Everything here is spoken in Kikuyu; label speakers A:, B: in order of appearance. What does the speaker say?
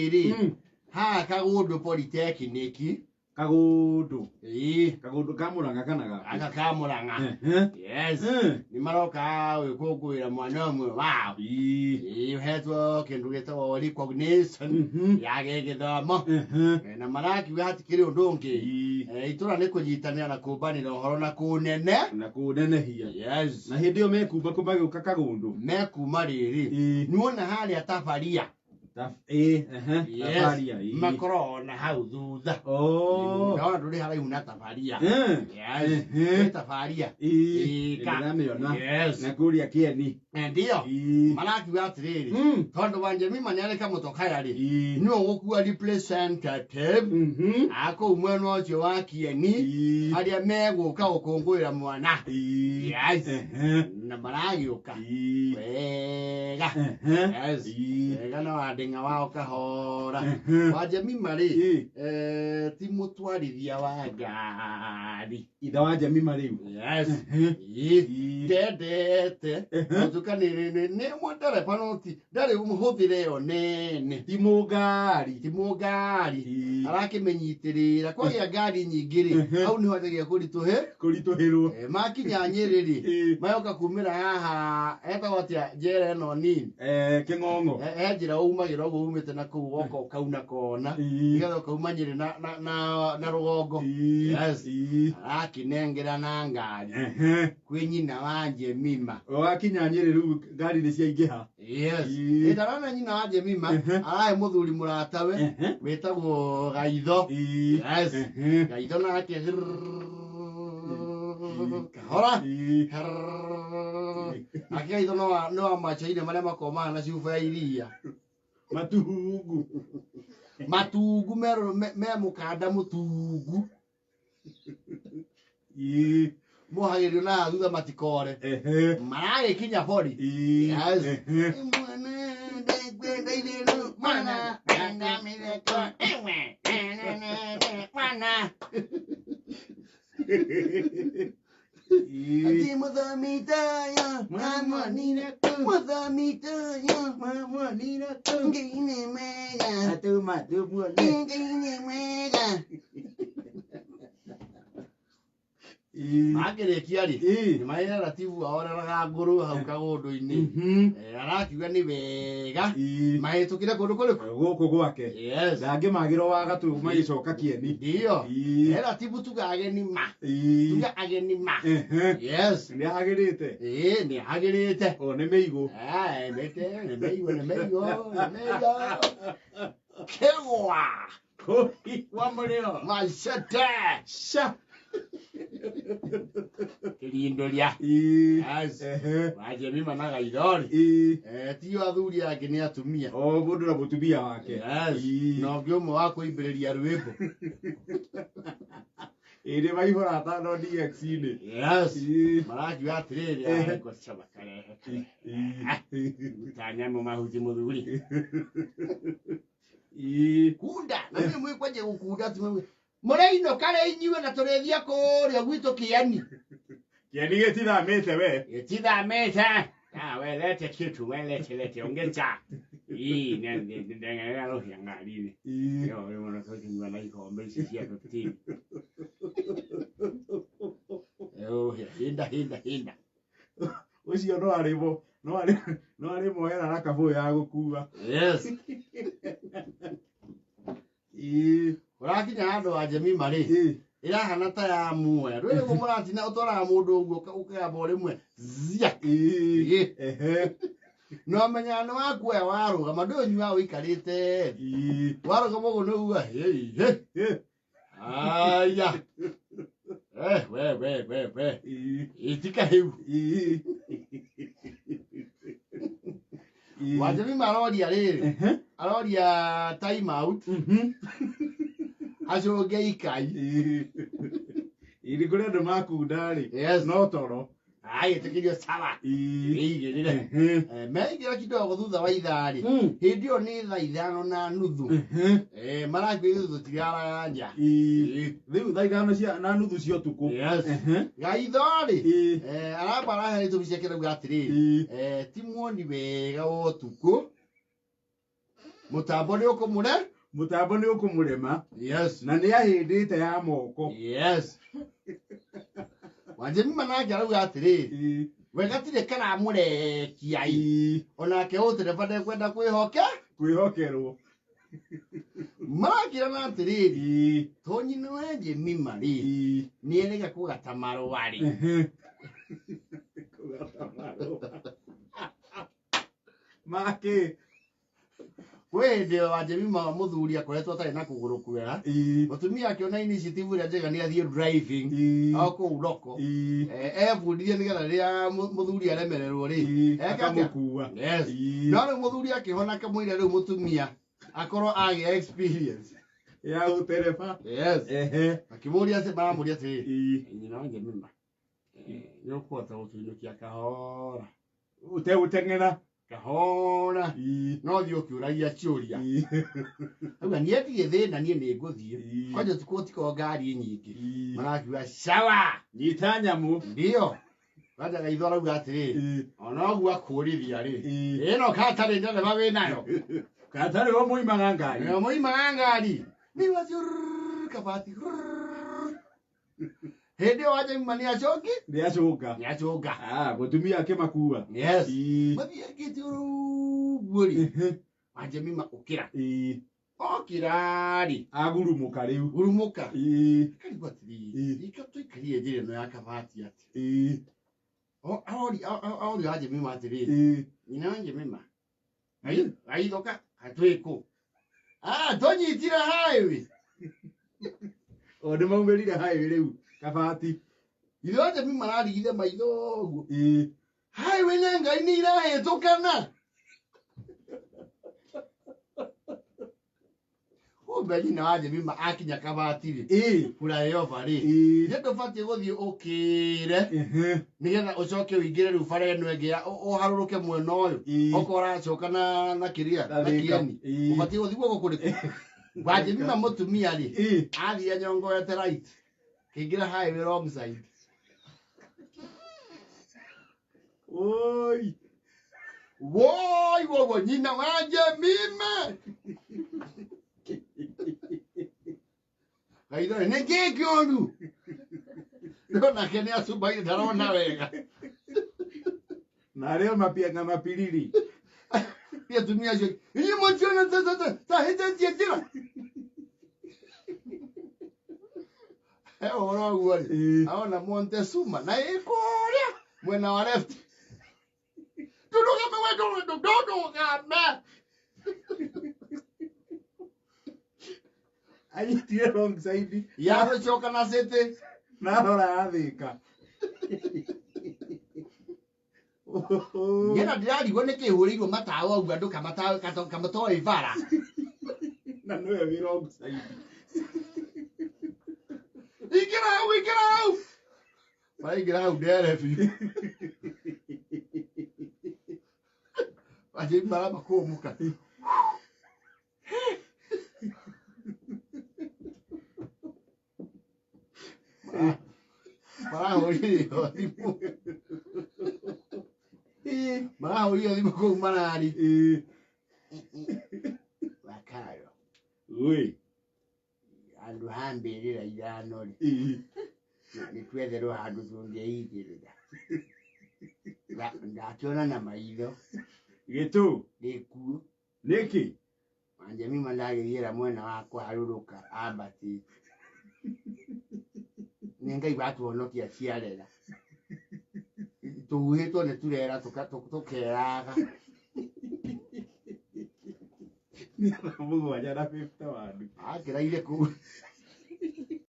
A: Rĩrĩ haha Kagũndũ Polytechnic.
B: Kagũndũ.
A: Ĩĩ.
B: Kagũndũ ka Mũrang'a kana gakũ?
A: Gaka ka Mũrang'a. Yes. Nĩ maroka gwĩkũngũĩra mwana ũmwe wao. Ĩĩ, ũhetwo kĩndũ gĩtagwo recognition ya gĩgĩthomo. Na marakiuga hatikĩrĩ ũndũ ũngĩ. Itũra nĩ kũnyitanĩra na kũmbanĩra ũhoro na kũnene.
B: Na kũnenehia.
A: Yes.
B: Na hĩndĩ ĩyo mekuma kũ magĩũka Kagũndũ?
A: Mekuma rĩrĩ. Nĩwona harĩa Tabaria.
B: Ĩĩ, ehe,
A: Yes.
B: Tabaria, ĩĩ.
A: Makoragwo na hau thutha.
B: Oh.
A: Ndona ndũrĩ haraihu na Tabaria. Yes. Nĩ Tabaria.
B: Ĩĩ,
A: Ĩĩ, ka-
B: nĩndĩramĩona.
A: Yes.
B: Na kũrĩa Kĩeni.
A: Ndio. Marakiuga atĩrĩrĩ, tondũ Wanjemima nĩ arĩ kamũtokaya rĩ, nĩwe ũgũkua representative a kũu mwena ũcio wa Kieni arĩa megũka gũkũngũĩra mwana. Yes. Na maragĩũka wega. Yes. Wega na wandĩng'a wao kahora. Wanjemima rĩ, ti mũtwarithia wa ngari.
B: Ithe wa Jemima rĩu.
A: Yes. Ĩĩ. Ndendete. Gũtuĩka nĩ ndereba no ti ndarĩ mũhũthĩre ĩyo nene.
B: Ti mũngari.
A: Ti mũngari. Arakĩmĩnyitĩrĩra. Kwagĩa ngari nyingĩ rĩ, hau nĩho anjagia kũritũhĩ.
B: Kũritũhĩrwo.
A: Makinya Nyĩrĩ rĩ, magoka kumĩra haha etagwo atĩa njera ĩno nini?
B: Kĩng'ong'o.
A: He njĩra umagĩra ũguo umĩte na kũu ũgoka ũkauna kona nĩgetha ũkauma Nyĩrĩ na rũgongo. Yes. Arakĩnengera na ngari kwĩ nyina wa Jemima.
B: Wakinya Nyĩrĩ rĩu ngari nĩ ciaingĩha.
A: Yes. Ndarona nyina wa Jemima arahe mũthuri mũratawe wĩtagwo Gaitho. Yes. Gaitho nake kahora. Nake Gaitho no wa machaine marĩa makomaga na cuba ya iria.
B: Matungu.
A: Matungu me mũkanda mũtungu. Mohagĩrio na thutha matikore. Maragĩkinya bori. Yes. Mwana, mwana. Ati mũthomitayo mamwonire kũ mũthomitayo mamwonire kũ Ngai nĩ mwega
B: Atuma tumuone
A: Ngai nĩ mwega. Makĩrĩkia rĩ, nĩ marĩ na ratibu wao ũroraga ngũrũ hau kagũndũ-inĩ. Arakiuga nĩ wega mahĩtũkĩre kũndũ kũrĩkũ?
B: Gũkũ gwake.
A: Yes.
B: Ndangĩmagĩrwo wa gatũ magĩcoka Kĩeni.
A: Ndio. Ratibu tuga ageni ma. Tuga ageni ma. Yes.
B: Nĩ ahagĩrĩte.
A: Ĩĩ, nĩ ahagĩrĩte.
B: O nĩ mĩigũ.
A: Mĩte, nĩ mĩigũ, nĩ mĩigũ, nĩ mĩigũ. Kĩgwa.
B: Wa mũrĩo.
A: Macete.
B: Sha.
A: Kĩrindũria. Yes. Wajemima na Gaithori. Tio athuri angĩ nĩ atumia.
B: O mũndũ na mũtumia wake.
A: Yes. Na ũngĩ ũmwe wa kũimbĩrĩria rwĩmbo.
B: Ĩĩ nĩ maihũra atano DX-inĩ.
A: Yes. Marakiuga atĩrĩrĩ, ngocaba karehe. Ta nyamũ mahuti mũthuri. Kunda. Na mimi mwikwaje gũkunda ti mwe. Mũrainũka rĩ inyuĩ na tũrĩthiĩ kũrĩa gwitũ Kĩeni.
B: Kĩeni gĩtithamĩte we.
A: Gĩtithamĩte. Ah, we lete kitu, we lete lete ongeza. Ii, ndengerera rũhĩa ngari-inĩ. Yo, rĩu ona tũkĩnyua na ikombe ici cia 15. Rũhĩa, hinda hinda hinda.
B: Ũcio no arĩmo no arĩ no arĩmoera na kabũyũ ya gũkua.
A: Yes. Ũrakinya handũ wa Jemima rĩ, ĩrahana ta ya muoya. Ndũĩ nĩguo mũratina ũtwaraga mũndũ ũguo ũkamba o rĩmwe zia. No menyaga nĩ wakuoya warũgama ndũĩ ũnyuaga ũikarĩte thĩ. Warũgama ũguo nĩ uga hĩ hĩ. Aya. We we we we. Itika hĩu. Wanjemima aroria rĩrĩ. Aroria time out. Acũnge ikai.
B: Ĩĩ kũrĩ andũ makunda rĩ.
A: Yes.
B: No toro.
A: Agĩtĩkĩrio sawa. Ĩigĩrĩre. Meigĩra kidogo thutha wa ithaa rĩ. Hĩndĩ ĩyo nĩ thaa 5:30. Marakwĩra ithuĩ tũtiraraga nja.
B: Rĩu thaa 5 cia na nuthu cia ũtukũ.
A: Yes. Gaitho rĩ, aramba arahe itũmi ciake rauga atĩrĩrĩ, ti muoni wega wa ũtukũ. Mũtambo nĩ ũkũmũre.
B: Mũtambo nĩ ũkũmũrema.
A: Yes.
B: Na nĩ ahĩndĩte ya moko.
A: Yes. Wanjemima nake arauga atĩrĩrĩ, we gatirĩ karamũrekia ĩ. Onake ũtereba ndekwenda kwĩhoke
B: Kwĩhokerwo.
A: Marakĩrana atĩrĩrĩ, to nyina wa Jemima rĩ, nĩ erĩga kũgata marũa rĩ.
B: Kũgata marũa. Makĩ.
A: Kwĩ hĩndĩ ĩyo wa Jemima mũthuri akoretwo atarĩ na kũgũrũ kwega. Mũtumia akĩona initiative ĩrĩa njega nĩ athiĩ driving o kũu roko. Ebundithie nĩgetha rĩrĩa mũthuri aremererwo rĩ, eke atĩa?
B: Akamũkua.
A: Yes. No rĩu mũthuri akĩhona kamũira rĩu mũtumia akorwo agĩa experience
B: ya ũtereba.
A: Yes. Akĩmũria atĩ maramũria atĩrĩrĩ, nyina wa Jemima, nĩ ũkũhota gũtũinũkia kahora
B: ũtegũteng'era
A: kahora, no thiĩ ũkĩũragia ciũria. Auga niĩ ndirĩ thĩna, niĩ nĩ ngũthiĩ kwanja ũtukũ gũtikoragwo ngari nyingĩ. Marakiuga sawa,
B: nyita nyamũ.
A: Ndio kwanja gaitho arauga atĩrĩrĩ, ona ũguo akũrithia rĩ, ĩno katarĩ ndereba wĩnayo.
B: Katarĩ o mũimaga ngari.
A: Nĩo mũimaga ngari nĩ wacio kabati hĩndĩ ĩyo Wanjemima nĩ acoki
B: nĩ acũnga.
A: Nĩ acũnga.
B: Mũtumia akĩmakua.
A: Yes. Mathiĩ akĩte ũguo rĩ, Wanjemima ũkĩra. Okĩra rĩ,
B: agurumũka rĩu.
A: Gurumũka. Karigwo atĩrĩrĩ, rika tũikarire njĩra ĩno ya kabati atĩ. Arori Wanjemima atĩrĩrĩ, nyina Wanjemima, gaithoka katwĩkũ. Tũnyitire highway.
B: O nĩ maumĩrire highway rĩu kabati.
A: Ithe Wanjemima ararigithe maitho ũguo. Highway na ngai nĩ irahĩtũkana. Kumbe nyina wa Jemima akinya kabati rĩ, flyover rĩ, nĩ ndũbatiĩ gũthiĩ ũkĩre nĩgetha ũcoke ũingĩre rĩu bara ĩno ĩngĩ ya ũharũrũke mwena ũyũ. Okorwo ũracoka na kĩrĩa, na
B: Thika.
A: kĩeni. Ũbatiĩ gũthiĩ guoko kũrĩkũ? Wa Jemima mũtumia rĩ, athiĩ anyongoete right, kĩingĩra highway wrong side.
B: Oi.
A: Woi, woguo nyina wa Jemima. Gaitho nĩ kĩ kĩũru? No nake nĩ acumbaire ndarona wega.
B: Na arĩo mapianga mapiriri.
A: Nĩ atumia acio, inyuĩ mũtiona ta hĩtĩtie njĩra. He ũhoro ũguo rĩ, arona Montezuma na ĩ kũrĩa mwena wa left. Ndũrũgame we, ndũrũgame.
B: Anyitire wrong side.
A: Ya gũcoka na city.
B: Na rora ya Thika.
A: Ngena ndĩrarigwo nĩ kĩhũrĩirwo matawa ũguo andũ kamatoĩ bara.
B: Na nĩwe wĩ wrong side.
A: Ingĩra hau, ingĩra hau. Maraingĩra hau ndere biũ. Wanjĩri maramba kũmũka. Marahũrire thimũ. Marahũrire thimũ kũu marari. Wakayo.
B: Oi.
A: Handũ ha mbĩrĩra ithano rĩ. Nĩ twetherwo handũ tũngĩigĩrĩra. Ndakĩona na maitho.
B: Gĩtũ.
A: Gĩkuũ.
B: Nĩkĩ?
A: Wanjemima ndagĩthiĩra mwena wa kũharũrũka ambatĩte. Nĩ Ngai watuhonokia ciarera. Tũhuhĩtwo nĩ turera tũkeraga.
B: Mĩaka mũgwanja na 51.
A: Akĩraire kũu.